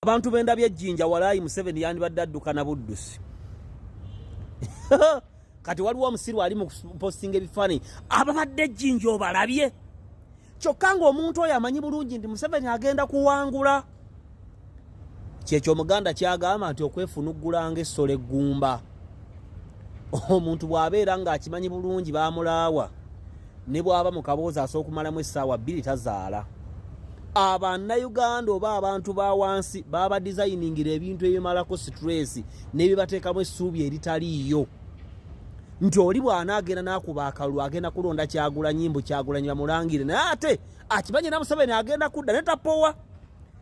Abantu bendabye ejjinja, walaayi Museveni yandibadde adduka na buddusi. Kati waliwo omusiru ali mu postinga ebifaananyi, ababadde ejjinja obalabye, kyokka ng'omuntu oyo amanyi bulungi nti Museveni agenda kuwangula. Kyekyo Omuganda kyagamba nti okwefunuggula ng'essolo eggumba. Omuntu bw'abeera ng'akimanyi bulungi bamulaawa, ne bw'aba mu kaboozi asobola okumalamu essaawa 2 tazaala. Abannayuganda oba abantu ba wansi baba dizayiningira ebintu ebimalako stress n'ebibateekamu essuubi eritaliiyo, nti oli bw'anaagenda n'akuba akalulu agenda kulonda Kyagulanyi, mbu Kyagulanyi bamulangire, naye ate akimanyi na Museveni agenda kudda ne tapowa.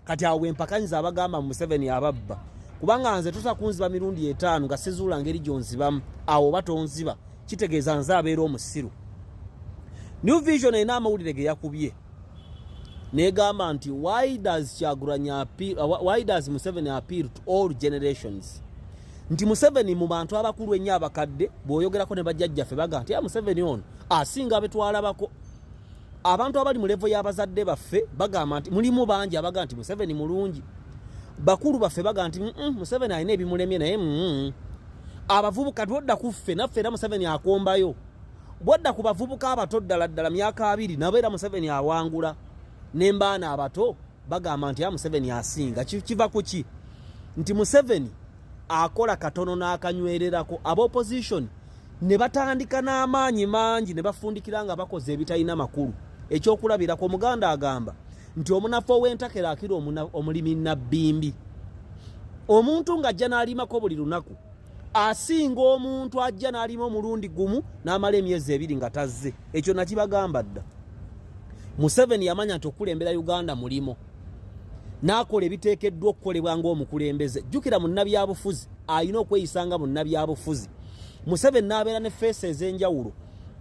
Kati awo bwempakanyiza abagamba mu Museveni ababba, kubanga nze tosa kunziba mirundi 5 nga sizuula ngeri gyonzibamu. Awo oba tonziba, kitegeeza nze abeera omusiru. New Vision erina amawulire ge yakubye negamba nti why does Kyagulanyi appeal, why does Museveni appeal to all generations? Nti Museveni mu bantu abakulu ennyo, abakadde, bw'oyogerako ne bajjajjaffe baga nti Museveni ono asinga betwalabako. Abantu abali mu level y'abazadde baffe bagamba nti mulimu bangi abaga nti Museveni mulungi. Bakulu baffe baga nti Museveni alina ebimulemye, naye Abavubuka twodda ku ffe, naffe era Museveni akombayo. Bwodda ku bavubuka abato ddala ddala, myaka 20, nabo era Museveni awangula. Nembaana abato bagamba nti Museveni asinga. Kiva ku ki? Nti Museveni akola katono n'akanywererako, aba opposition ne batandika n'amaanyi mangi ne bafundikira nga bakoze ebitalina makulu. Ekyokulabirako, Omuganda agamba nti omunafu ow'entakera akira omulimi nabbimbi. Omuntu ng'ajja n'alimako buli lunaku asinga omuntu ajja n'alima omulundi gumu n'amala emyezi 2 nga tazze. Ekyo nakibagamba dda. Museveni yamanya nti okukulembera Uganda mulimo, n'akola ebiteekeddwa okukolebwa ng'omukulembeze. Jjukira, munnabyabufuzi alina okweyisa nga munnabyabufuzi. Museveni n'abeera ne face ez'enjawulo,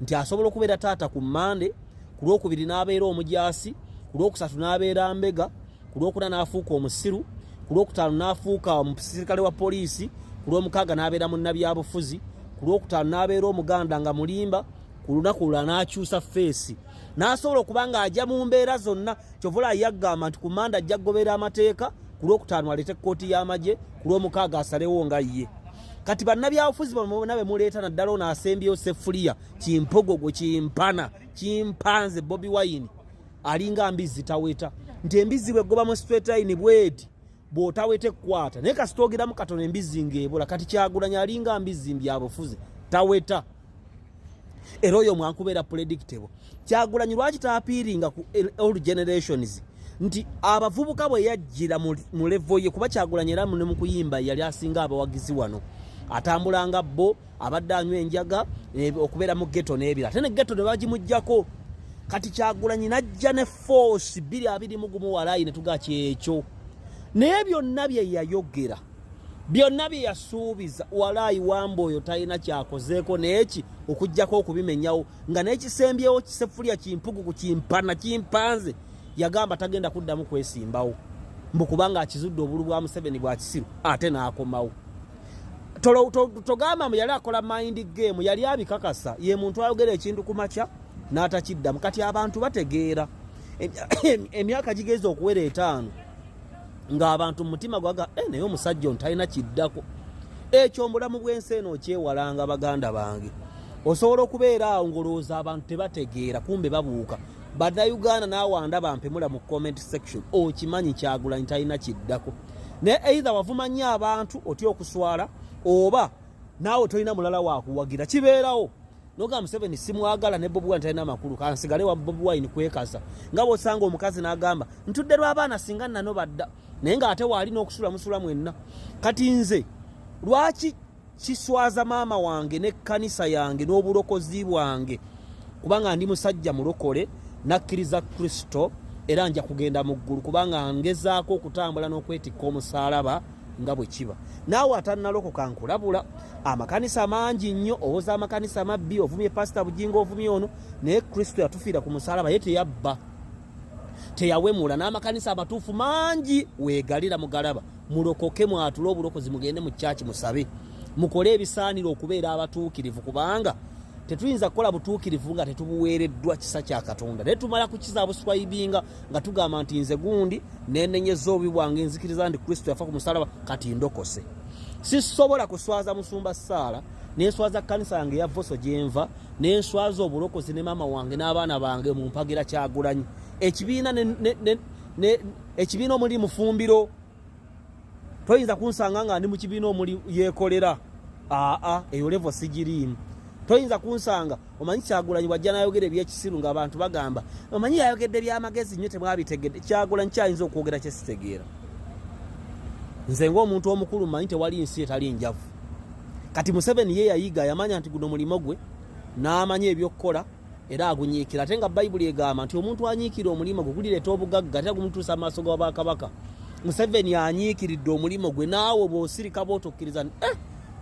nti asobola okubeera taata ku Mmande, ku Lwokubiri n'abeera omujaasi, ku Lwokusatu n'abeera mbega, ku Lwokuna n'afuuka omusiru, ku Lwokutaano n'afuuka omusirikale wa poliisi, ku Lwomukaaga n'abeera munnabyabufuzi, ku Lwokutaano n'abeera Omuganda nga mulimba, ku lunaku lula n'akyusa face, n'asobola okuba ng'ajja mu mbeera zonna. Kyovula yagamba nti ku Manda ajja kugobera amateeka, ku Lwokutaano aleete kkooti y'amagye, ku Lwomukaaga asalewo nga ye. Kati bannabyabufuzi bonna be muleeta, naddala ono asembyeyo Sefuliya kimpogogo kimpana kimpanze Bobi Wine, alinga mbizzi taweta, nti embizzi bwegoba mu straight line bweti, bw'otaweta ekkwata, naye kasita ogiramu katono embizzi ng'ebula. Kati Kyagulanyi alinga mbizzi mbyabufuzi, taweta. Era oyo mwankubeera predictable. Kyagulanyi lwaki taappealinga ku all generations? Nti abavubuka bwe yajjira mu level ye, kuba Kyagulanyi era ne mu kuyimba yali asinga abawagizi wano, atambulanga bo abadde anywa enjaga, okubeera mu ghetto n'ebira, ate ne ghetto ne bagimuggyako. Kati Kyagulanyi najja ne force 2021, walayi ne tuga kyekyo. Naye byonna bye yayogera, byonna bye yasuubiza, walaayi wamba oyo talina kyakozeeko neeki okugjako okubimenyawo, nga n'ekisembyewo kisefulya kimpugugu kimpana kimpanze yagamba tagenda kuddamu kwesimbawo, mbu kubanga akizudde obulu bwa Museveni bwa kisiru, ate n'akomawo. Togamba mbu yali akola mind game, yali abikakasa. Ye muntu ayogera ekintu ku makya n'atakiddamu. Kati abantu bategeera. Emyaka gigeza okuwera 5 ng'abantu mu mutima gwaga e, naye omusajja ono talina kiddako. Ekyo omulamu bw'ensi eno okyewalanga. Baganda bange, osobola okubeera awo ng'olowooza abantu tebategeera, kumbe babuuka. Bannayuganda naawanda bampemula mu comment section, okimanyi Kyagulanyi talina kiddako, naye either wavuma nnyo abantu otya okuswala, oba naawe tolina mulala wakuwagira. Kibeerawo noga Museveni simwagala ne Bobi Wine talina makulu, kansigale wa Bobi Wine kwekaza. Nga bwosanga omukazi n'agamba ntudde lw'abaana, singa nano badda, naye ng'ate waali n'okusula musula mwenna. Kati nze lwaki kiswaza maama wange n'ekkanisa yange n'obulokozi bwange? Kubanga ndi musajja mulokole, nakkiriza Kristo, era nja kugenda mu ggulu kubanga ngezaako okutambula n'okwetikka omusaalaba nga bwe kiba. Naawe atannalokoka, nkulabula, amakanisa mangi nnyo, owoza amakanisa mabbi, ovumye Pasita Bugingo, ovumye ono, naye Kristo yatufiira ku musaalaba, ye teyabba, teyawemula. N'amakanisa amatuufu mangi weegalira mugalaba. Mulokoke, mwatule obulokozi, mugende mu kyaki, musabe, mukole ebisaanira okubeera abatuukirivu, kubanga Tetuyinza kukola butuukirivu nga tetubuweereddwa kisa kya Katonda, naye tumala kukizabuswayibinga nga tugamba nti nze gundi nenenyeza obubi bwange, nzikiriza nti Kristo yafa ku musalaba, kati ndokose. Sisobola kuswaza musumba Saala, nenswaza kkanisa yange eya Voso gyenva, nenswaza obulokozi ne maama wange n'abaana bange mu mpagira Kyagulanyi. Ekibiina ekibiina omuli mufumbiro, toyinza kunsanga nga ndi mu kibiina omuli yeekolera. Aa, eyo levo sigiriimu. Toyinza kunsanga. Omanyi Kyagulanyi bwajja nayogera ebyekisiru nga abantu bagamba, omanyi yayogedde byamagezi nnyo, temwabitegedde. Kyagulanyi kyayinza okwogera kyesitegeera nze ng'omuntu omukulu, mmanyi tewali nsi etali njavu. Kati Museveni ye yayiga, yamanya nti guno mulimo gwe, n'amanya ebyokukola era agunyiikira. Ate nga Bayibuli egamba nti omuntu anyiikira omulimu gwe gulireeta obugagga, ate gumutuusa amaaso ga bakabaka. Museveni anyiikiridde omulimu gwe. Naawe bw'osirika bw'otokkiriza nti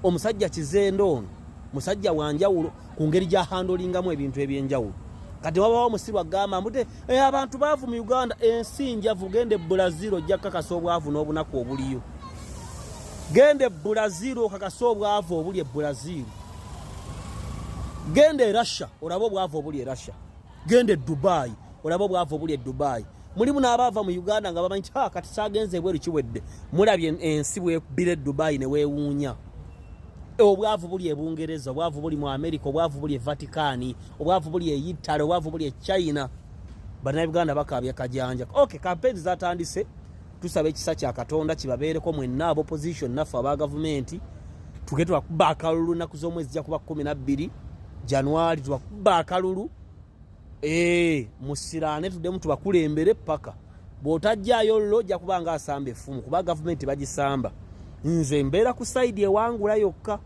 omusajja kizendo ono musajja wanjawulo ku ngeri gy'ahandolingamu ebintu ebyenjawulo. Kati wabawo omusiru agamba mbute abantu baavu mu Uganda, ensi njavu. Genda e Brazil ojja kukakasa obwavu n'obunaku obuliyo. Genda e Brazil okakasa obwavu obuli e Brazil. Genda e Russia olabe obwavu obuli e Russia. Genda e Dubai olabe obwavu obuli e Dubai. Mulimu n'abaava mu Uganda nga bamanyi nti kati saagenze ebweru, kiwedde. Mulabye ensi bwekubira e Dubai ne weewuunya. Obwavu buli e Bungereza, obwavu buli mu America, obwavu buli e Vatikani, obwavu buli e Italy, obwavu buli e China. Bannayuganda bakaabya kajanja. Okay, campaign zatandise. Tusaba ekisa kya Katonda kibabeereko mwenna aba opposition naffe aba gavumenti. Tuge tubakuba akalulu nnaku z'omwezi zijja kuba 12 Januari, tubakuba akalulu musiraane, tuddemu tubakulembere paka bw'otajjaayo llo ojja kuba nga asamba effumu, kuba gavumenti bagisamba. Nze mbeera ku side ewangula yokka,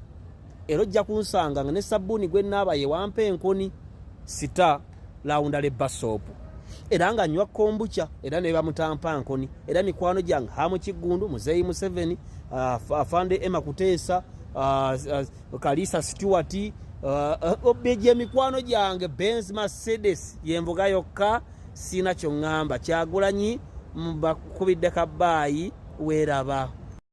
era ojja kunsanga nga ne sabbuuni gwe naaba ye wampa enkoni sita laundry bar soap, era nga nywa kombucha, era ne bamutampa nkoni. Era mikwano gyange Hamu Kiggundu, Muzeeyi Museveni, Afande Emma Kuteesa, Kalisa Stewart, gyemikwano gyange. Benz Mercedes yenvuga yokka, siina kyoŋŋamba. Kyagulanyi mbakubidde kabbaayi, weeraba.